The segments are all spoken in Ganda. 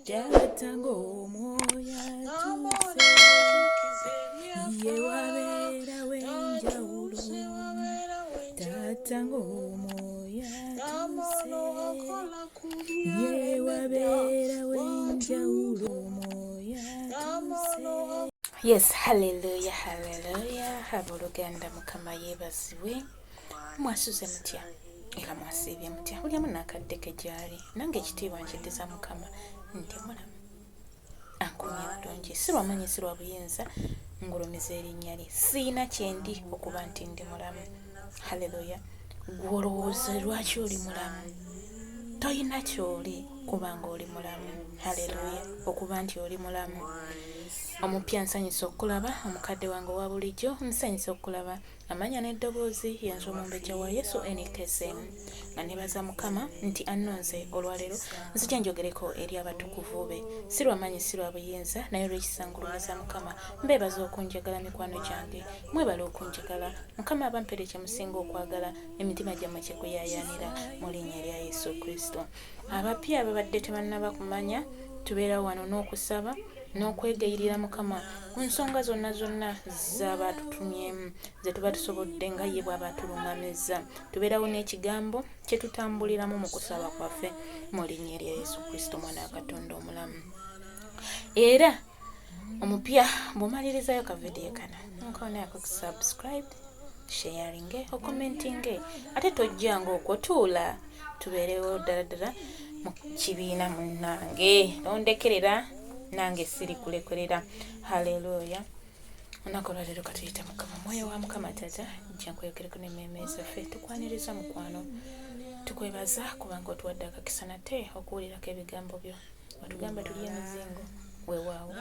Taata ng'omwoyo atuuse, ye wabeerawo enjawulo. Taata ng'omwoyo atuuse, ye wabeerawo enjawulo. Omwoyo atuuse. Yes, hallelujah, hallelujah. Abooluganda Mukama yeebazibwe. Mwasuze mutya era mwasiibye mutya? Buli omu n'akadde ke gy'ali. Nange ekitiibwa nkiddiza Mukama ndi mulamu ankumye bulungi, si lwa maanyi, si lwa buyinza, ngulumiza erinnya lye. Siina kyendi okuba nti ndi mulamu. Haleluya! Gwe olowooza lwaki oli mulamu? Toyina kyoli kubanga oli mulamu. Haleluya! Okuba nti oli mulamu. Omupya nsanyusa okukulaba, omukadde wange owa bulijjo nsanyusa okukulaba. Amanya n'eddoboozi yenze omumbejja wa Yesu NKSM nga nebaza Mukama nti annonze olwaleero nzija njogereko eri abatukuvu be si lwa maanyi si lwa buyinza naye olw'ekisa ngulumiza Mukama mbeebaza okunjagala mikwano gyange mwebale okunjagala Mukama abampere kye musinga okwagala emitima gyammwe kye guyaayaanira mu linnya erya Yesu Kristo. Abapya ababadde tebannaba kumanya tubeerawo wano n'okusaba n'okwegayirira Mukama ku nsonga zonna zonna z'aba atutumyemu ze tuba tusobodde nga ye bw'aba atuluŋŋamizza. Tubeerawo n'ekigambo kye tutambuliramu mu kusaba kwaffe mu linnya erya Yesu Kristo Omwana wa Katonda omulamu. Era omupya bw'omalirizayo ka vidiyo kano nkoonako ku subscribe sharinge okomentinge ate tojjanga okwo tuula tubeerewo ddala ddala mu kibiina munnange tondekerera nange siri kulekerera haleluya olunaku olwaleero katuyita mukama mwoyo wa mukama tata jja nkweyogereko nemmeeme zaffe tukwaniriza mukwano tukwebaza kubanga otuwadde akakisa nate okuwulirako ebigambo byo Watugamba tulye emizingo wewaawo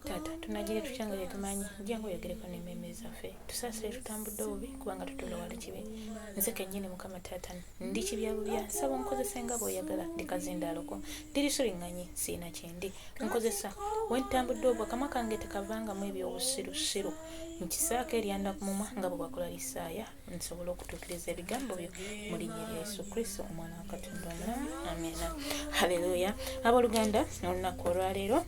taata tunagire tutya nga tetumanyi jangu oyogereko n'emmeeme zaffe tusaasire tutambudde obubi kubanga tutula wali kibi nze kennyini mukama taata ndi kibyabubya nsaba onkozese nga bw'oyagala ndi kazindaaloko ndi lisuriŋŋanyi siina kyendi nkozesa wentambudde obwo akamwa kange tekavangamu ebyobusirusiru nkisaako eryanda ku mumwa nga bwe wakola lisaaya nsobole okutuukiriza ebigambo byo mu linnya erya Yesu Kristo omwana wa Katonda omulamu amiina. Haleluya. Abooluganda, olunaku olwaleero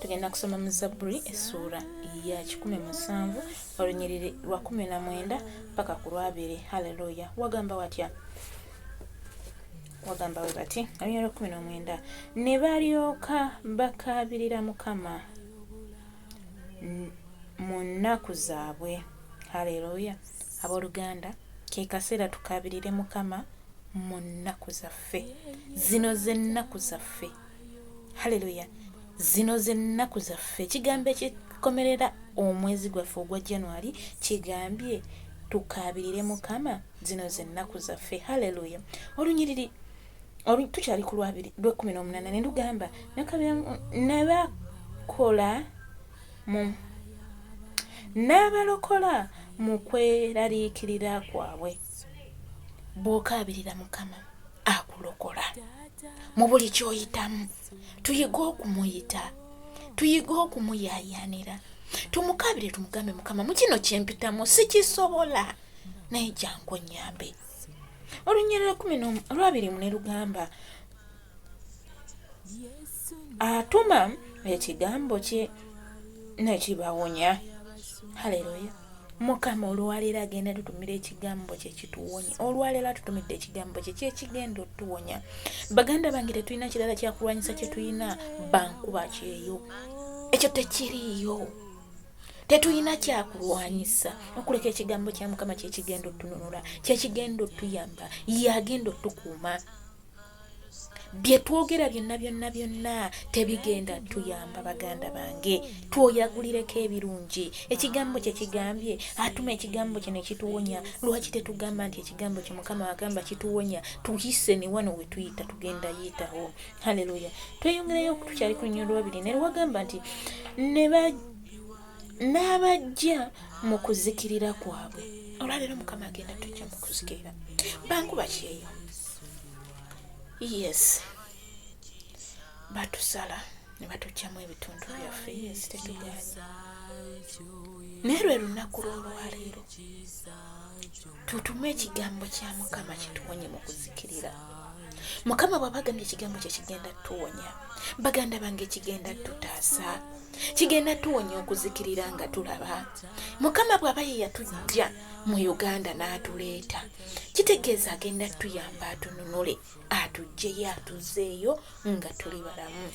tugenda kusoma mu Zabbuli essuula ya 107 olunyiriri lwa 19 paka ku lwabiri. Haleluya. Wagamba watya? Wagamba we bati olunyiriri lwa 19 ne balyoka bakaabirira Mukama mu nnaku zaabwe. Haleluya! Abooluganda, ke kaseera tukaabirire Mukama mu nnaku zaffe. Zino ze nnaku zaffe. Haleluya! Zino ze nnaku zaffe. Ekigambo ekikomerera omwezi gwaffe ogwa January kigambye tukaabirire Mukama, zino ze nnaku zaffe. Haleluya! Olunyiriri tukyali ku lwabiri lw'ekkumi n'omunaana ne lugamba ne bakola mu n'abalokola mu kweraliikirira kwabwe. Bw'okaabirira Mukama akulokola mu buli ky'oyitamu. Tuyige okumuyita, tuyige okumuyaayaanira, tumukaabire tumugambe Mukama mu kino kye mpitamu sikisobola naye jangu onnyambe. Olunyiriri lw'ekkumi olwabiri mu ne lugamba atuma ekigambo kye nekibawonya. Haleluya. Mukama olwaleero agenda tutumira ekigambo kye kituwonye. Olwaleero atutumidde ekigambo kye kyekigenda otuwonya. Baganda bange tetulina kirala kyakulwanyisa kye tulina bankuba kyeyo. Ekyo tekiriiyo. Tetulina kyakulwanyisa okuleka ekigambo kya Mukama kyekigenda otununula, kyekigenda otuyamba, yagenda otukuuma. Bye twogera byonna byonna byonna tebigenda tuyamba baganda bange. Twoyagulireko ebirungi. Ekigambo kye kigambye, atuma ekigambo kye ne kituwonya. Lwaki tetugamba nti ekigambo kye Mukama agamba kituwonya? Tuyise ne wano we tuyita tugenda yitawo. Haleluya. Tweyongereyo tukyali ku lunyiriri lwabiri ne lwagamba nti ne ba n'abajja mu kuzikirira kwabwe. Olwaleero Mukama agenda tujja mu kuzikirira. Bankuba kyeyo. Yes, batusala ne batujjamu ebitundu byaffe. Yes, tetugaanye, naye lwe lunaku lw'olwaleero tutume ekigambo kya Mukama kituwonye mu kuzikirira. Mukama bw'aba agambye ekigambo kye kigenda tuwonya, baganda bange, kigenda tutaasa, kigenda tuwonya okuzikirira nga tulaba. Mukama bw'aba ye yatujja mu Uganda n'atuleeta, kitegeeza agenda tuyamba atununule, atugyeyo, atuzeeyo nga tuli balamu.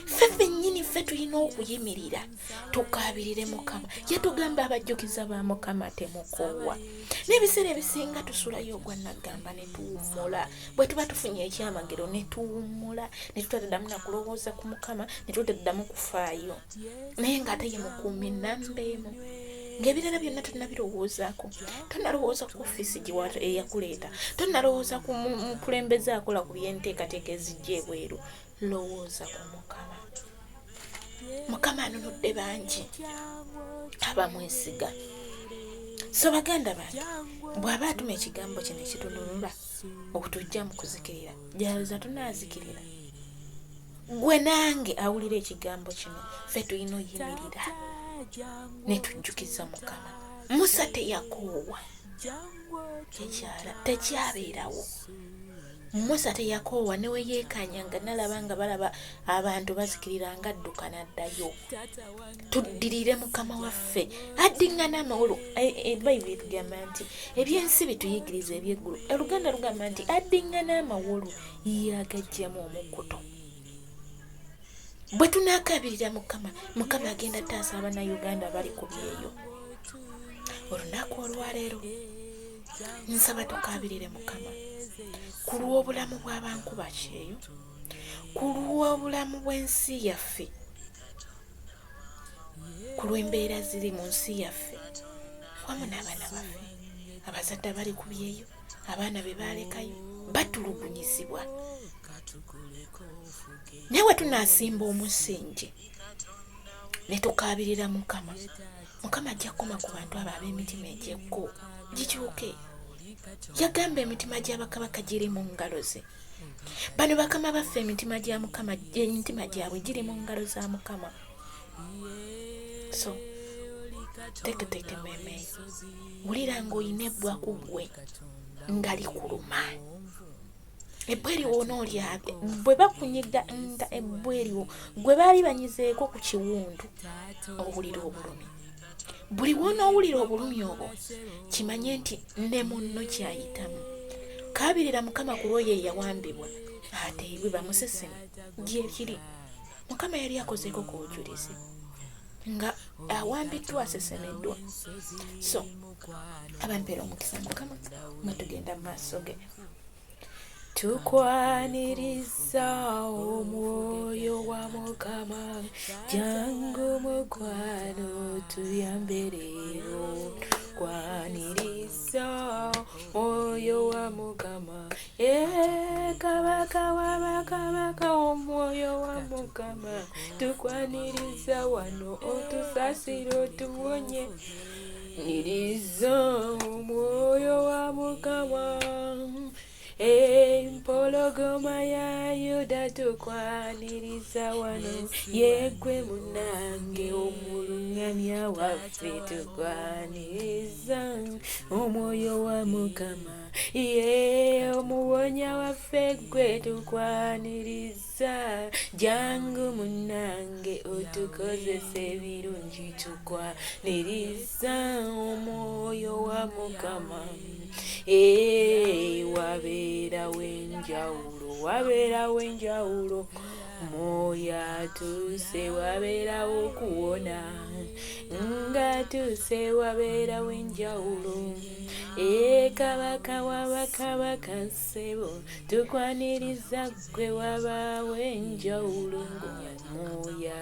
Ffe ffennyini ffe tulina okuyimirira tukaabirire Mukama. Yatugamba abajjukiza ba Mukama temukoowa. N'ebiseera ebisinga tusulayo ogwa naggamba ne tuwummula. Bwe tuba tufunye ekyamagero ne tuwummula, ne tutaddamu na kulowooza ku Mukama, ne tutaddamu kufaayo, naye ng'ate ye mukuumi nnamba emu. Ng'ebirala byonna tonnabirowoozaako, tonnalowooza ku ofiisi eyakuleeta, tonnalowooza ku mukulembeze akola ku by'enteekateeka ezijja ebweru. Lowooza ku Mukama. Mukama anunudde bangi abamwesiga. So baganda bange, bw'aba atuma ekigambo kino ekitununula okutujja mu kuzikirira, jaloza tunaazikirira. Gwe nange awulira ekigambo kino, ffe tulina oyimirira ne tujjukiza Mukama. Musa teyakoowa, tekyabeerawo. Musa teyakoowa, ne we yeekanya nga nalaba nga balaba abantu bazikirira nga adduka n'addayo. Tuddirire Mukama waffe addiŋŋana amawolu. Bayibuli etugamba nti ebyensi bituyigiriza ebyeggulu. Oluganda lugamba nti addiŋŋana amawolu yagajjamu omukkuto. Bwe tunaakabirira Mukama, Mukama agenda taasa Abannayuganda abali ku byeyo. Olunaku olwaleero nsaba tukaabirire Mukama ku lw'obulamu bw'abankuba kyeyo, ku lw'obulamu bw'ensi yaffe, ku lw'embeera ziri mu nsi yaffe wamu n'abaana baffe. Abazadde abali ku byeyo, abaana be baalekayo batulugunyizibwa, naye we tunaasimba omusingi ne tukaabirira Mukama, Mukama ajja kukoma ku bantu abo ab'emitima egyekko gikyuke. Yagamba emitima gy'abakabaka giri mu ngalo ze. Bano bakama baffe, emitima gya Mukama, emitima gyabwe giri mu ngalo za Mukama. So teeketeeka emmeeme eyo, wulira ng'olina ebbwa ku ggwe nga likuluma, ebbwa eriwo n'olyabya. Bwe bakunyiga nga ebbwa eriwo gwe baali banyizeeko ku kiwundu, owulira obulumi. Buli w'onoowulira obulumi obwo, kimanye nti ne munno kyayitamu. Kaabirira Mukama ku lw'oyo eyawambibwa ateebwe bamuseseme. Gyekiri Mukama yali akozeeko ku bujulizi nga awambiddwa, asesemeddwa. So abampeera omukisa Mukama nga tugenda mu maaso ge. Tukwaniriza omwoyo wa Mukama, jangu mukwano tuyambe leero. Tukwaniriza omwoyo wa Mukama, ee Kabaka wa bakabaka, omwoyo wa Mukama tukwaniriza wano, otusaasire otuwonye. Niriza omwoyo wa Mukama, empologoma ya Yuda tukwaniriza wano, yeggwe munnange omuluŋŋamya waffe. Tukwaniriza omwoyo wa Mukama, ye omuwonya waffe, gwe tukwaniriza. Jangu munnange otukozesa ebirungi. Tukwaniriza omwoyo wa Mukama. Ee, wabeerawo enjawulo, wabeerawo enjawulo, mwoyo atuuse, wabeerawo okuwona ng'atuuse, wabeerawo enjawulo. Ee Kabaka wa bakabaka, ssebo tukwaniriza ggwe, wabaawo enjawulo ng'omwoyo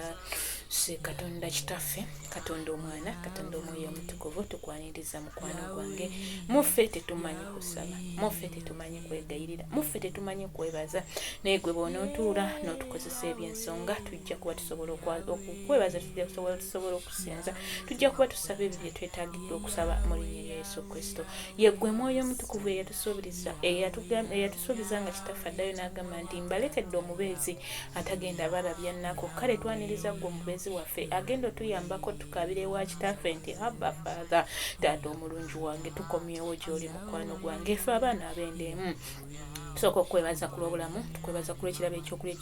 se. Katonda Kitaffe, Katonda Omwana, Katonda Omwoyo Omutukuvu, tukwaniriza mukwano gwange. Muffe tetumanyi kusaba, muffe tetumanyi kwegayirira, muffe tetumanyi kwebaza, naye gwe bw'onootuula n'otukozesa ebyensonga, tujja kuba tusobola okukwebaza, tujja kusobola tusobola okusinza, tujja kuba tusaba ebyo bye twetaagiddwa okusaba mu linnya lya Yesu Kristo. Ye ggwe Mwoyo Omutukuvu eyatusuubiriza, eyatusuubiza nga Kitaffe addayo n'agamba nti, "Mbalekedde omubeezi atagenda balabya nnaku." Kale twaniriza ggwe omubeezi waffe agenda otuyambako tukaabira ewa Kitaffe nti, "Abba Father." Taata omulungi wange, tukomyewo gy'oli mukwano gwange, ffe abaana ab'enda emu. Tusooka okukwebaza ku lw'obulamu, tukwebaza ku lw'ekirabo ekyokulya,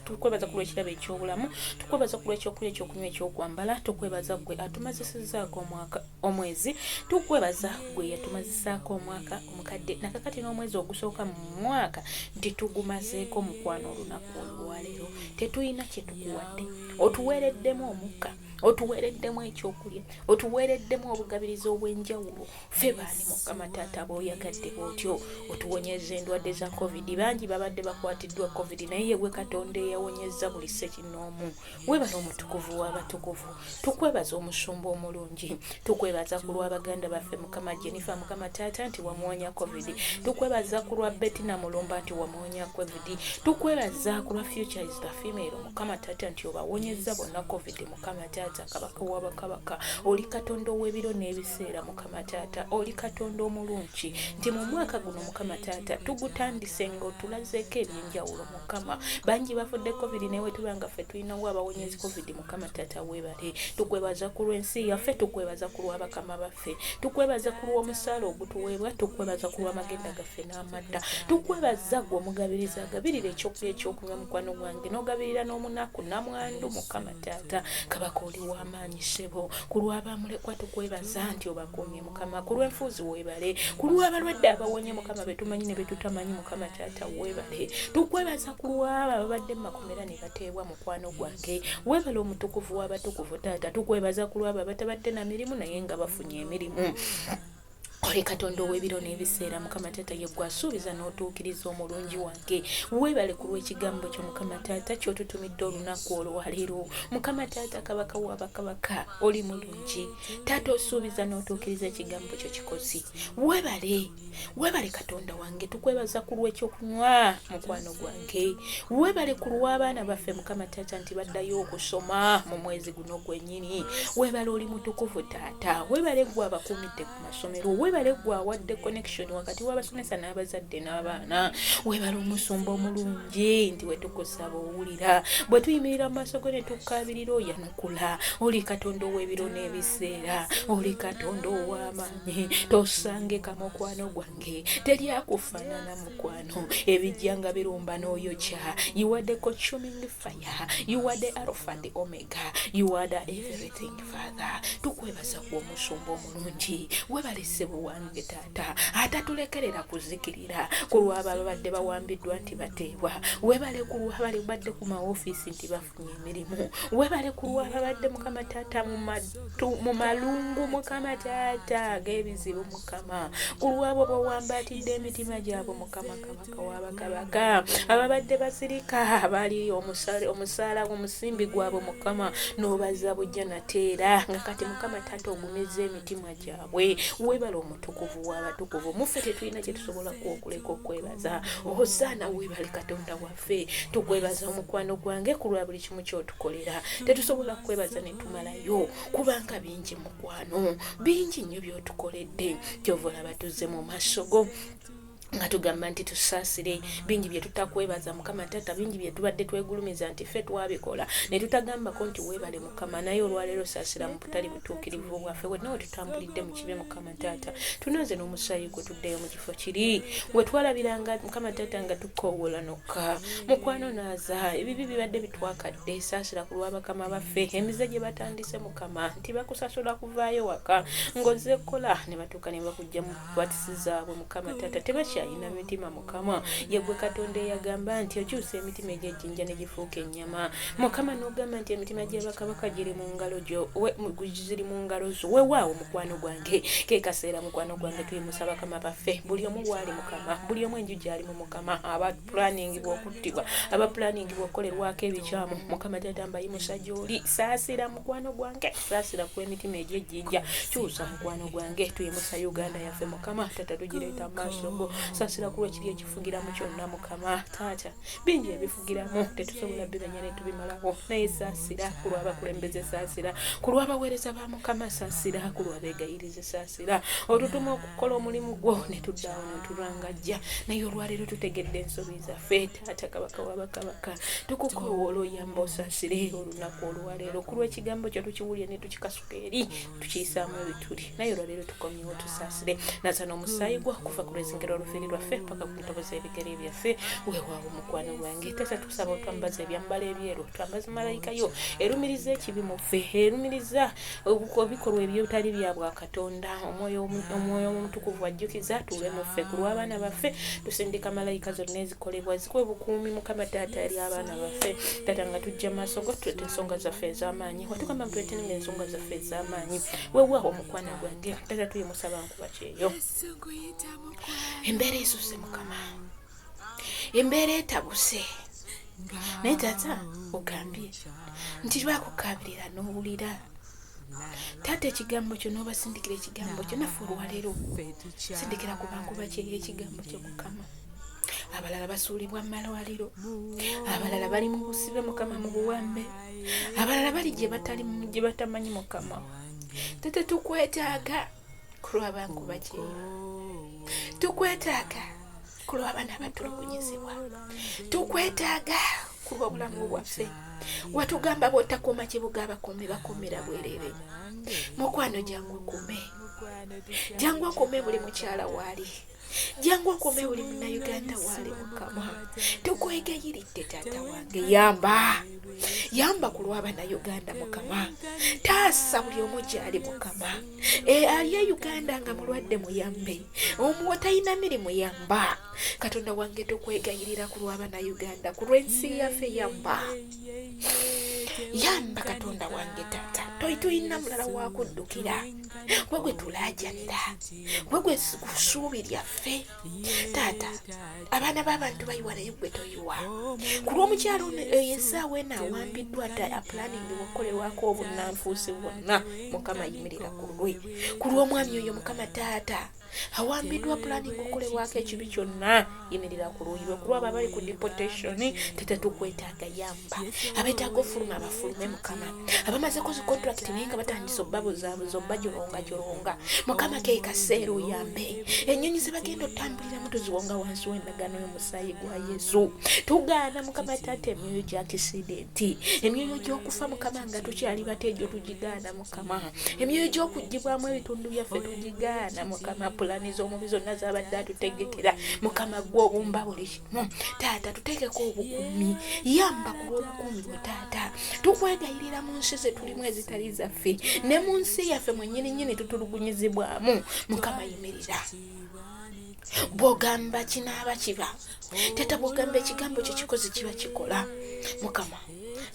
tukwebaza ku lw'ekirabo eky'obulamu, tukwebaza ku lw'ekyokulya, ekyokunywa, ekyokwambala, tukwebaza ggwe atumazisizaako omwaka omwezi, tukwebaza ggwe yatumazisaako omwaka omukadde nakakati n'omwezi ogusooka mu mwaka nti tugumazeeko mukwano olunaku olwaleero. Tetulina kye tukuwadde, otuweereddemu omukka, otuweereddemu ekyokulya, otuweereddemu obugabirizi obw'enjawulo. Ffe baani Mukama taata b'oyagadde bw'otyo otuwonyeza endwadde za covid? Bangi babadde bakwatiddwa covid, naye yegwe Katonda eyawonyeza buli ssekinnoomu. Webale omutukuvu w'abatukuvu. Tukwebaza omusumba omulungi, tukwebaza ku lw'abaganda baffe Mukama Jennifer, Mukama taata nti wamuwonya covid. Tukwebaza ku lwa Bettina Mulumba nti wamuwonya covid. Tukwebaza ku lwa Future is the female, Mukama taata nti obawonyeza bonna covid. Mukama taata kabaka w'abakabaka, oli Katonda ow'ebiro n'ebiseera. Mukama taata oli Katonda omulungi nti mu mwaka guno Mukama taata tugutandise nga otulazeeko ebyenjawulo. Mukama, bangi bafudde covid, naye wetuba nga ffe tulinawo abawonyezi covid. Mukama taata weebale. Tukwebaza ku lw'ensi yaffe, tukwebaza ku lw'abakama baffe, tukwebaza ku lw'omusaala ogutuweebwa, tukwebaza ku lw'amagenda gaffe n'amadda. Tukwebaza gwe omugabiriza agabirira ekyokulya, ekyokunywa, mukwano gwange, n'ogabirira n'omunaku namwandu. Mukama taata kabaka oli w'amaanyi ssebo. Ku lw'abamulekwa tukwebaza nti obakuumye Mukama. Ku lw'enfuuzi weebale, ku lw'abalwadde abawonye Mukama, betumanyi ne betutamanyi. Mukama taata weebale. Tukwebaza ku lw'abo ababadde mu makomera ne bateebwa. Mukwano gwange weebale, omutukuvu w'abatukuvu taata. Tukwebaza ku lw'abo abatabadde na mirimu naye nga bafunye emirimu. Oli Katonda ow'ebiro n'ebiseera. Mukama taata, yeggwe asuubiza n'otuukiriza. Omulungi wange weebale ku lw'ekigambo kyo Mukama taata ky'otutumidde olunaku olwaleero. Mukama taata kabaka w'abakabaka, oli mulungi taata, osuubiza n'otuukiriza ekigambo kyo kikozi. Weebale, weebale Katonda wange. Tukwebaza ku lw'ekyokunywa. Mukwano gwange weebale ku lw'abaana baffe Mukama taata nti baddayo okusoma mu mwezi guno gwennyini. Weebale, oli mutukuvu taata. Weebale gwe abakuumidde ku masomero. Weebale gwe awadde connection wakati w'abasomesa n'abazadde n'abaana. Weebale omusumba omulungi nti wetukusaba owulira, bwe tuyimirira mu maaso go ne tukkaabirira oyanukula. Oli Katonda ow'ebiro n'ebiseera, oli Katonda ow'amaanyi, tosangeka. Mukwano gwange teri akufaanana mukwano. Ebijja nga birumba n'oyokya. You are the consuming fire, you are the alpha and the omega, you are the everything, Father. Tukwebaza ku omusumba omulungi. Webale ssebo wange taata atatulekerera kuzikirira. Ku lwabo ababadde bawambiddwa nti bateebwa, webale. Ku lwabali badde ku maofiisi nti bafunye emirimu, webale. Ku lwababadde Mukama taata mu malungu Mukama taata ag'ebizibu, Mukama, ku lwabo bawambaatidde emitima gyabwe. Mukama kabaka w'abakabaka, ababadde basirika bali omusaala omusimbi gwabwe Mukama n'obazza bujja nateera nga kati Mukama taata ogumiza emitima gyabwe. Webale omutukuvu w'abatukuvu. Muffe tetulina kye tusobola okuleka okwebaza. Osaana webale Katonda waffe. Tukwebaza omukwano gwange ku lwa buli kimu kyotukolera. Tetusobola kukwebaza ne tumalayo kubanga bingi mukwano, bingi nnyo byotukoledde. Kyova olaba tuzze mu maaso go nga tugamba nti tusaasire. Bingi bye tutakwebaza Mukama taata, bingi bye tubadde twegulumiza nti ffe twabikola ne tutagambako nti weebale Mukama. Naye olwaleero saasira mu butali butuukirivu bwaffe. Wenna we tutambulidde mu kibi, Mukama taata, tunaaze n'omusaayi gwe tuddeyo mu kifo kiri we twalabiranga Mukama taata nga tukoowoola nokka. Mukwano naaza ebibi bibadde bitwakadde. Saasira ku lw'abakama baffe, emize gye batandise Mukama nti bakusasula kuvaayo waka ng'ozze kukola ne batuuka ne bakujja mu batisi zaabwe. Mukama taata, tebakyalina mitima. Mukama, yegwe Katonda eyagamba nti okyusa emitima egy'ejjinja ne gifuuka ennyama. Mukama, n'ogamba nti emitima gy'abakabaka giri mu ngalo gyo, ziri mu ngalo zo. Weewaawo mukwano gwange, ke kaseera mukwano gwange tuyimusa bakama baffe buli omu waali Mukama, buli omu enju gy'alimu Mukama, abapulaningibwa okuttibwa, abapulaningibwa okukolerwako ebikyamu. Mukama taata, mbayimusa gy'oli. Saasira mukwano gwange, saasira ku emitima egy'ejjinja, kyusa mukwano gwange. Tuyimusa Uganda yaffe Mukama taata, tugireeta mu maaso go. Saasira ku lwekiri ekifugiramu kyonna Mukama taata. Bingi ebifugiramu, tetusobola bimenya ne tubimalawo, naye saasira ku lw'abakulembeze, saasira ku lw'abaweereza ba Mukama, saasira ku lw'abeegayirizi, saasira otutuma okukola omulimu gwo ne tuddaawo ne tulangajja. Naye olwaleero tutegedde ensobi zaffe. Taata kabaka w'abakabaka, tukukoowoola oyamba osaasire olunaku olwaleero ku lw'ekigambo kyo. Tukiwulire ne tukikasuka eri, tukiyisaamu ebituli, naye olwaleero tukomyewo, tusaasire. Naza n'omusaayi gwo okuva ku lwezingero olufiira. lw'oluviiri lwaffe paka ku ntobo z'ebigere byaffe. Weewaawo mukwano gwange taata, tusaba otwambaza ebyambalo ebyeru, twambaze malayika yo erumiriza ekibi mu ffe, erumiriza ebikolwa ebyotali bya bwakatonda. Omwoyo omutukuvu ajjukiza tuule mu ffe ku lw'abaana baffe. Tusindika malayika zonna ezikolebwa zikuwe bukuumi mukama taata eri abaana baffe. Taata, nga tujja maaso go, tuleeta ensonga zaffe ez'amaanyi. Watugamba mutuleetenga ensonga zaffe ez'amaanyi. Weewaawo omukwano gwange taata, tuyimusaba nkuba kyeyo. Embeera esuse mukama, embeera etabuse, naye taata ogambye nti lwakukabirira n'owulira. Taata, ekigambo kyo n'obasindikira ekigambo kyo, naffe olwaleero sindikira ku bankuba kyeyo ekigambo kyo mukama. Abalala basuulibwa mu malwaliro, abalala bali mu busibe mukama, mu buwambe, abalala bali gye batali gye batamanyi mukama. Taata, tukwetaaga ku lw'abankuba kyeyo, tukwetaaga ku lw'abaana abatulugunyizibwa, tukwetaaga ku lw'obulamu bwaffe. Watugamba bw'otakuuma kibuga, abakuumi bakuumira bwerere. Mukwano, jangu okuume, jangu okuume buli mukyala waali, jangu okuume buli munnayuganda waali. Mukama, tukwegayiridde taata wange, yamba, yamba ku lw'abannayuganda mukama. Taasa buli omu gyali mukama. Ali e Uganda nga mulwadde muyambe, omuwo talina mirimu yamba. Katonda wange, tukwegayirira ku lw'abannayuganda, ku lw'ensi yaffe, yamba, yamba katonda wange taata. Toyitulina mulala wakuddukira, gwe gwe tulaajanira, gwe gwe ssuubi lyaffe taata. Abaana b'abantu bayiwa, naye gwe toyiwa. Ku lw'omukyalo ono eyo essaawa eno awambiddwa ate apulaningi okukolerwako obunnanfuusi bwonna, mukama yimirira ku lulwe. Ku lw'omwami oyo mukama taata awambiddwa pulaningi okukolebwako ekibi kyonna, yimirira ku luuyi lwe. Ku lwabo abali ku deportation, tete tukwetaaga, yamba. Abeetaaga ofuluma abafulume mukama. Abamazeko zi contract naye nga batandise obbabuzaabuza, obbajolongajolonga, mukama ke kaseera oyambe. Ennyonyi ze bagenda otambuliramu tuziwonga wansi w'endagaano y'omusaayi gwa Yesu. Tugaana mukama taata emyoyo gya accident, emyoyo gy'okufa mukama nga tukyali bato, egyo tugigaana mukama. Emyoyo gy'okugibwamu ebitundu byaffe tugigaana mukama. Pulani z'omubi zonna zabadde atutegekera mukama, gwe obumba buli kimu taata, tuteekeko obukuumi, yamba ku lw'obukuumi bwe taata. Tukwegayirira mu nsi ze tulimu ezitali zaffe ne mu nsi yaffe mwennyini nnyini tutulugunyizibwamu mukama, yimirira. Bw'ogamba kinaaba kiba taata, bw'ogamba ekigambo kyo kikozi kiba kikola mukama.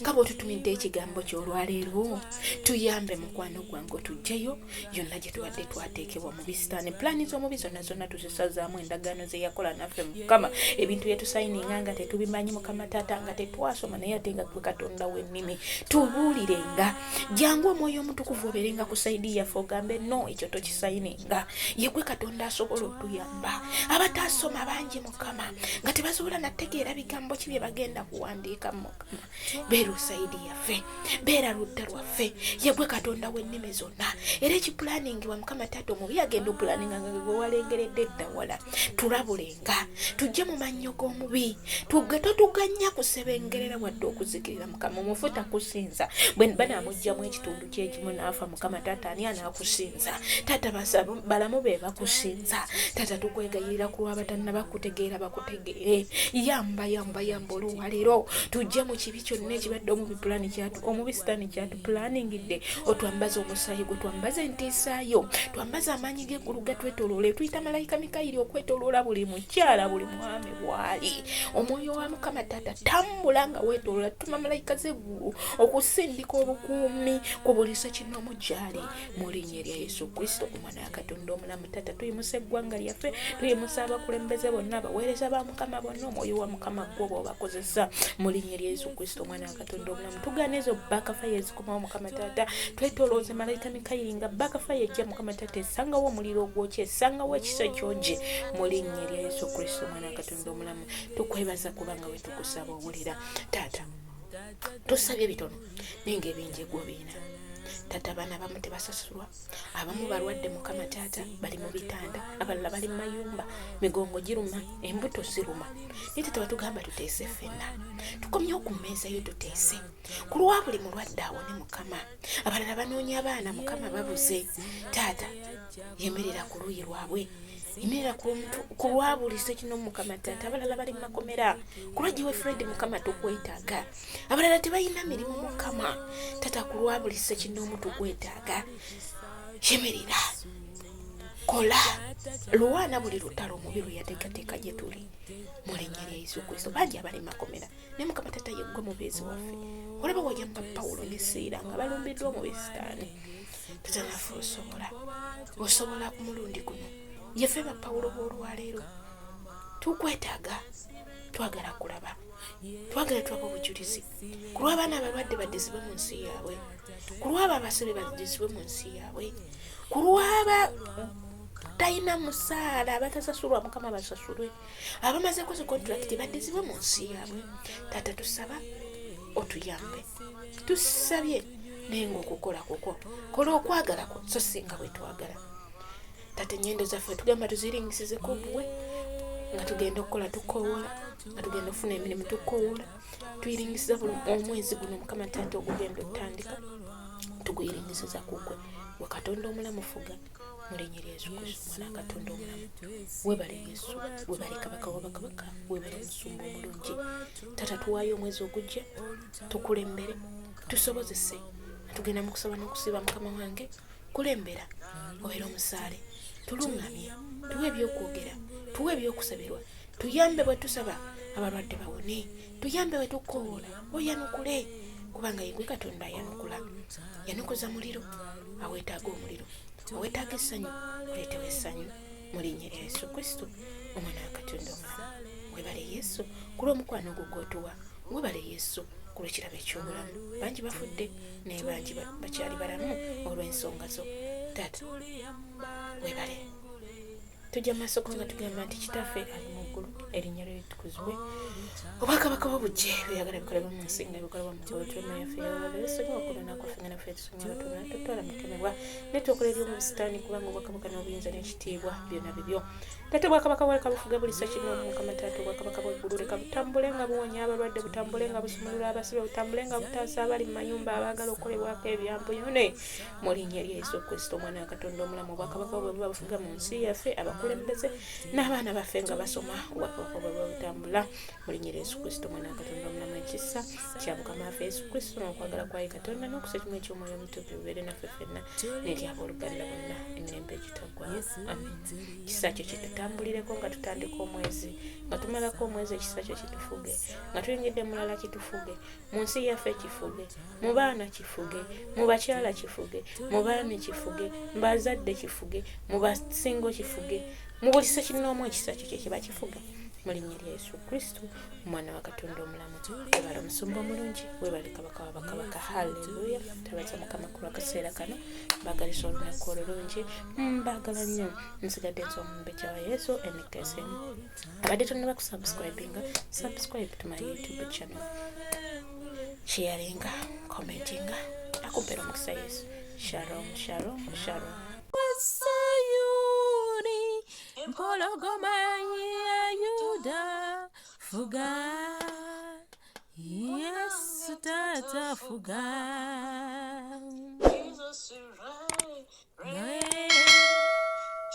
Nga bw'otutumidde ekigambo ky'olwaleero, tuyambe mukwano gwange, otugjeyo yonna gye tubadde twateekebwa mu bisitaani. Pulaani z'omubi zonna zonna tuzisazaamu, endagaano ze yakola naffe mukama, ebintu bye tusayininga nga tetubimanyi mukama taata, nga tetwasoma, naye ate nga gwe katonda w'ennimi, tubuulirenga. Jangu omwoyo omutukuvu obeerenga ku side yaffe, ogambe no ekyo tokisayininga. Yegwe katonda asobola otuyamba. Abataasoma bangi mukama, nga tebasobola nategeera bigambo ki bye bagenda kuwandiika mukama. Beera side yaffe, beera ludda lwaffe, yegwe katonda w'ennimi zonna. Era ekipulaningibwa mukama taata omubi agenda opulaninga nga gwe walengeredde edda wala, tulabulenga tujje mu mannyo g'omubi. Tugge totuganya kusebengerera wadde okuzikirira mukama. Omufu takusinza, bwe banamugjamu ekitundu kyekimu n'afa mukama taata, ani anaakusinza taata? Balamu be bakusinza taata. Tukwegayirira ku lw'abatannaba kutegeera bakutegeere. Yamba, yamba, yamba olwaleero, tujje mu kibi kyonna ekibadde omubi pulani kyatu omubi sitaani kyatupulaningidde. Otwambaze omusaayi gwe, twambaze entiisaayo, twambaze amaanyi g'eggulu gatwetoloole. Tuyita malayika Mikayiri okwetoloola buli mukyala, buli mwami bw'ali. Omwoyo wa mukama taata tambula nga weetoloola. Tuma malayika z'eggulu okusindika obukuumi ku buli sekinoomu gy'ali, mu linnya erya Yesu Kristo omwana wa Katonda omulamu. Taata, tuyimusa eggwanga lyaffe, tuyimusa abakulembeze bonna, abaweereza ba mukama bonna. Omwoyo wa mukama gwe oba obakozesa, mu linnya erya Yesu Kristo omwana wa Katonda omulamu. Tugaana ezo backfire ezikomawo mukama taata. Twetolooze malayika Mikayiri, nga backfire ejja mukama taata esangawo omuliro ogwokya, esangawo ekisa ekyogi, mu linnya erya Yesu Kristo omwana wa Katonda omulamu. Tukwebaza kubanga bwe tukusaba owulira. Taata, tusabye bitono naye nga ebingi gwobiina taata. Abaana abamu tebasasulwa, abamu balwadde mukama taata, bali mu bitanda, abalala bali mu mayumba, migongo giruma, embuto ziruma, naye taata batugamba tuteese ffenna, tukomyewo ku mmeeza yo tuteese ku lwa buli mulwadde awone mukama. Abalala banoonya abaana mukama, babuze. Taata, yemerera ku luuyi lwabwe. Yimirira ku lwa buli ssekinoomu Mukama Taata. Abalala bali mu makomera ku lwa Giwe Fred Mukama tukwetaaga. Abalala tebalina mirimu Mukama Taata, ku lwa buli ssekinoomu tukwetaaga. Yimirira, kola, lwana buli lutalo omubi lwe yateekateeka gye tuli mu linnya lya Yesu Kristo. Bangi abali mu makomera naye Mukama Taata yeggwe mubeezi waffe. Olaba wayamba Pawulo ne Siira nga balumbiddwa omubi Sitaani. Taata naffe osobola, osobola ku mulundi guno. Yeffe ba Pawulo b'olwaleero tukwetaaga, twagala kulaba, twagala twaba obujulizi ku lw'abaana abalwadde baddizibwe mu nsi yaabwe, ku lw'abo abasibe baddizibwe mu nsi yaabwe, ku lw'aba talina musaala abatasasulwa Mukama basasulwe, abamazeko zi kontulakiti baddizibwe mu nsi yaabwe. Taata tusaba otuyambe, tusabye naye ng'okukola kukwo, kola okwagala kwo so si nga bwe twagala. Taata ennyendo zaffe tugamba tuziringisizeko buwe, nga tugenda okukola tukoowola, nga tugenda okufuna emirimu tukoowola, tuyiringisiza buli omwezi guno Mukama Taata ogugenda okutandika tuguyiringisiza ku ggwe, gwe Katonda omulamu fuga mu linnya lya Yesu Kristo omwana wa Katonda omulamu. Webale Yesu, webale Kabaka wa bakabaka, webale Musumba omulungi. Taata tuwaayo omwezi ogujja, tukulembere, tusobozese tugenda mu kusaba n'okusiiba. Mukama wange kulembera, obeere omusaale, tuluŋŋamye, tuwe ebyokwogera, tuwe ebyokusabirwa, tuyambe bwe tusaba abalwadde bawone, tuyambe bwe tukowoola oyanukule, kubanga yegwe Katonda ayanukula. Yanukuza muliro aweetaaga omuliro, aweetaaga essanyu oleetewo essanyu mu linnya lya Yesu Kristo omwana wa Katonda omulamu. Webale Yesu ku lw'omukwano ogwo gw'otuwa, webale Yesu ku lw'ekirabo eky'obulamu. Bangi bafudde naye bangi bakyali balamu olw'ensonga zo. Taata webale. Tujja maaso go nga tugamba nti Kitaffe ali mu ggulu, erinnya lyo litukuzibwe, obwakabaka bwo bujje, by'oyagala bikolebwe mu nsi nga bikolebwa mu ggulu. Tuwe emmere yaffe ey'olwaleero, tusonyiwe okwonoona kwaffe nga naffe tusonyiwa abatwonoona, totutwala mu kukemebwa, naye tuokole eri omubi Sitaani, kubanga obwakabaka n'obuyinza n'ekitiibwa byonna bibyo. Taata obwakabaka bwo leka bufuge buli ssekinnoomu. Mukama Taata obwakabaka bw'eggulu leka butambule nga buwonya abalwadde, butambule nga busumulula abasibe, butambule nga butaasa abali mu mayumba abaagala okukolebwako ebyampuyune mu linnya lya Yesu Kristo omwana wa Katonda omulamu. Obwakabaka bwe buba bufuga mu nsi yaffe, abakulembeze n'abaana baffe nga basoma, obwakabaka bwe buba butambula mu linnya lya Yesu Kristo omwana wa Katonda omulamu. Ekisa kya Mukama waffe Yesu Kristo n'okwagala kwa ye Katonda n'okussa ekimu eky'Omwoyo Omutuukirivu bibeere naffe ffenna n'eri abooluganda bonna emirembe egitaggwaawo. Amen. Ekisa kyo kitutambulireko nga tutandika omwezi, nga tumalako omwezi, ekisa kyo kitufuge nga tuyingidde mulala, kitufuge mu nsi yaffe, kifuge mu baana, kifuge mu bakyala, kifuge mu baami, kifuge mu bazadde, kifuge mu basingo, kifuge mu buli ssekinnoomu. Ekisa kyo kyekiba kifuga mu linnya lya Yesu Kristo omwana wa Katonda omulamu. Webale omusumba omulungi, webale Kabaka wa bakabaka. Halleluya. Twebaza Mukama ku lwakaseera kano. Mbagalisa olunaku olulungi, mbaagala nnyo. Nsigadde nze omumbejja wa Yesu Enikesn. Abadde tonnaba kusubscribinga, subscribe to my YouTube channel, sharinga, commentinga. Akumpera omukisa Yesu. Shalom, shalom, shalom. Sayuni, empologoma ya Yuda, fuga Yesu Tata, fuga. Jesus reign, Reign,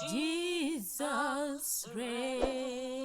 Jesus reign.